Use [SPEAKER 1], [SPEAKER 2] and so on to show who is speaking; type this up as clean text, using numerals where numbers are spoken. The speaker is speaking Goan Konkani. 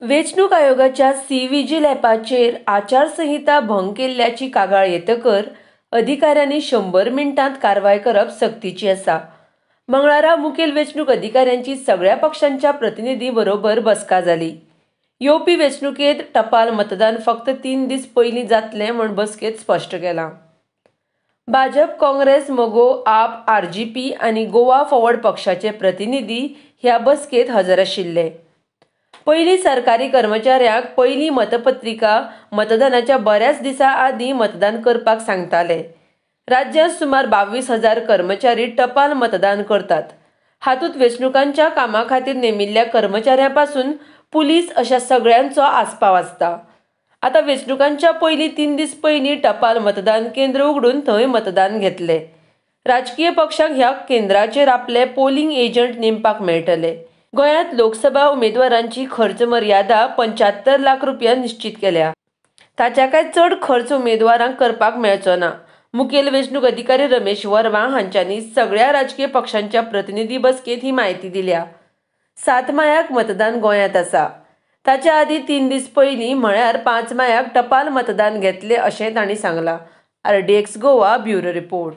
[SPEAKER 1] वेंचणूक आयोगाच्या सी विजील ॲपाचेर आचारसंहिता भंग केल्ल्याची कागाळ येतकर अधिकाऱ्यांनी 100 मिनटांत कारवाय करप सक्तीची आसा. मंगळारा मुखेल वेंचणूक अधिकाऱ्यांची सगळ्या पक्षांच्या प्रतिनिधी बरोबर बसका जाली. येवपी वेंचणुकेंत टपाल मतदान फक्त 3 दीस पयलीं जातलें म्हूण बसकेंत स्पश्ट केलां. भाजप, काँग्रेस, मगो, आप, आरजीपी आनी गोवा फॉरवर्ड पक्षाचे प्रतिनिधी ह्या बसकेंत हजर आशिल्ले. पयलीं सरकारी कर्मचाऱ्यांक पयली मतपत्रिका मतदानाच्या बऱ्याच दिसा आदीं मतदान करपाक सांगताले. राज्यांत सुमार 22,000 कर्मचारी टपाल मतदान करतात. हातूंत वेंचणुकांच्या कामा खातीर नेमिल्ल्या कर्मचाऱ्यां पासून पुलीस अशा सगळ्यांचो आस्पाव आसता. आतां वेंचणुकांच्या पयलीं 3 दीस पयलीं टपाल मतदान केंद्र उगडून थंय मतदान घेतले. राजकीय पक्षांक ह्या केंद्राचेर आपले पोलिंग एजंट नेमपाक मेळटले. गोंयांत लोकसभा उमेदवारांची खर्च मर्यादा 75 लाख रुपया निश्चीत केल्या. ताच्या काय चड खर्च उमेदवारांक करपाक मेळचो ना. मुखेल वेंचणूक अधिकारी रमेश वर्मा हांच्यांनी सगळ्या राजकीय पक्षांच्या प्रतिनिधी बसकेंत ही म्हायती दिल्या. 7 मायाक मतदान गोंयांत आसा. ताच्या आदीं 3 दीस पयलीं म्हळ्यार 5 मायाक टपाल मतदान घेतले अशें तांणी सांगलां. RDX Goa bureau report.